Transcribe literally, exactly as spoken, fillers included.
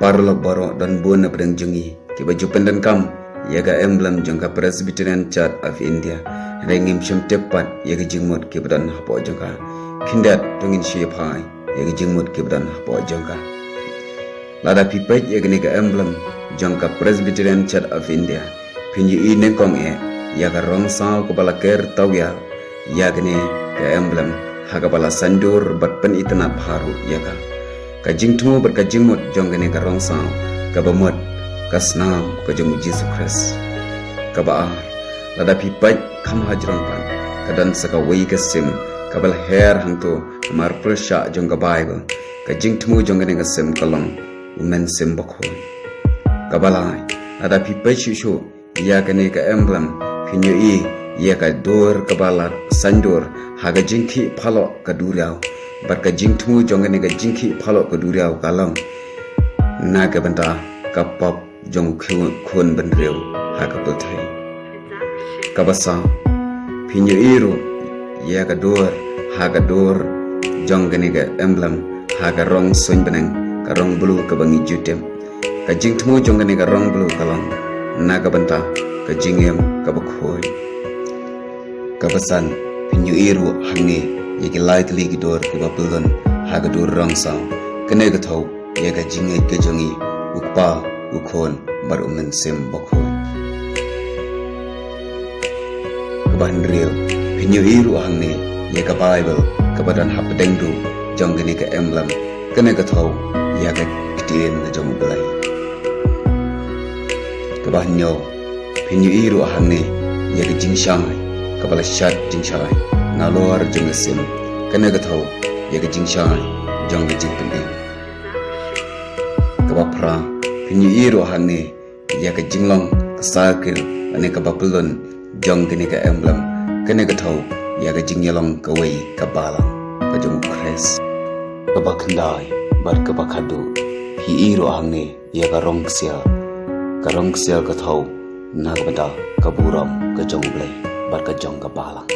Paralok baroh, don bun na pdeng jong ngi kiba ju pyndonkam ïa ka emblem jong ka Presbyterian Church of India, hynrei ngim shym tip pat ïa ka jingmut kiba don hapoh jong ka. Khyndiat to ngin shu ïa phai ïa ka jingmut kiba don hapoh jong ka. Lada phi peit ïa kane ka emblem jong ka Presbyterian Church of India, phin ïohi nyngkong eh ïa ka rong saw kaba la ker tawia ïa kane ka emblem ha kaba la saindur bad pynitynnad bha ruh ïa ka. Ka jingthmu bad ka jingmut jong kane ka rong saw kaba mut ka snam ka jong u Jisu Khrist. Kaba ar, lada phi peit kham hajrong pat, ka don sa kawei ka sim kaba la her hangto ha mar pyrshah jong ka Baibl. Ka jingthmu jong kane ka sim ka long u Mynsiem Bakhuid. Kaba lai, lada phi peit shuh shuh ïa kane ka emblem, phin ïohi ïa ka dur kaba la saindur ha ka jingkhih phalok ka duriaw. Bad ka jingthmu jong kane ka jingkhih phalok ka duriaw ka long na ka bynta ka pop jong u khun, khun bynriew ha ka pyrthei. Kaba saw, phin ïohi ruh ïa ka dur, ha ka dur jong kane ka emblem, ha ka rong suiñ bneng, ka rong blue kaba ngi ju tip. Ka jingthmu jong kane ka rong blue ka long na ka bynta ka jingim kaba khuid. Kaba san, phin ïohi ruh hangne ïa ki lai tylli ki dur kiba pyllun ha ka dur rong saw. Kane ka thew ïa ka jingngeit ka jong ngi, u Kpa, u Khun bad u Mynsiem Bakhuid. Kaba hynriew, phin ïohi ruh hangne ïa ka Baibl kaba don hapdeng duh jong kane ka emblem. Kane ka thew ïa ka ktien ka jong U Blei. Kaba hynñiew, phin ïohi ruh hangne ïa ka jingshai kaba la shat jingshai nalor jong ka sim. Kane ka thew ïa ka jingshai jong ka jingpynim. Kaba phra, phin ïohi ruh hangne ïa ka jinglong ka circle lane kaba pyllun jong kane ka emblem. Kane ka thew ïa ka jingïalong kawei ka balang ka jong U Khrist. Kaba khyndai bad kaba khatduh, phi ïohi ruh hangne ïa ka rong ksiar. Ka rong ksiar ka thew na ka bynta ka burom ka jong U Blei bad ka jong ka balang.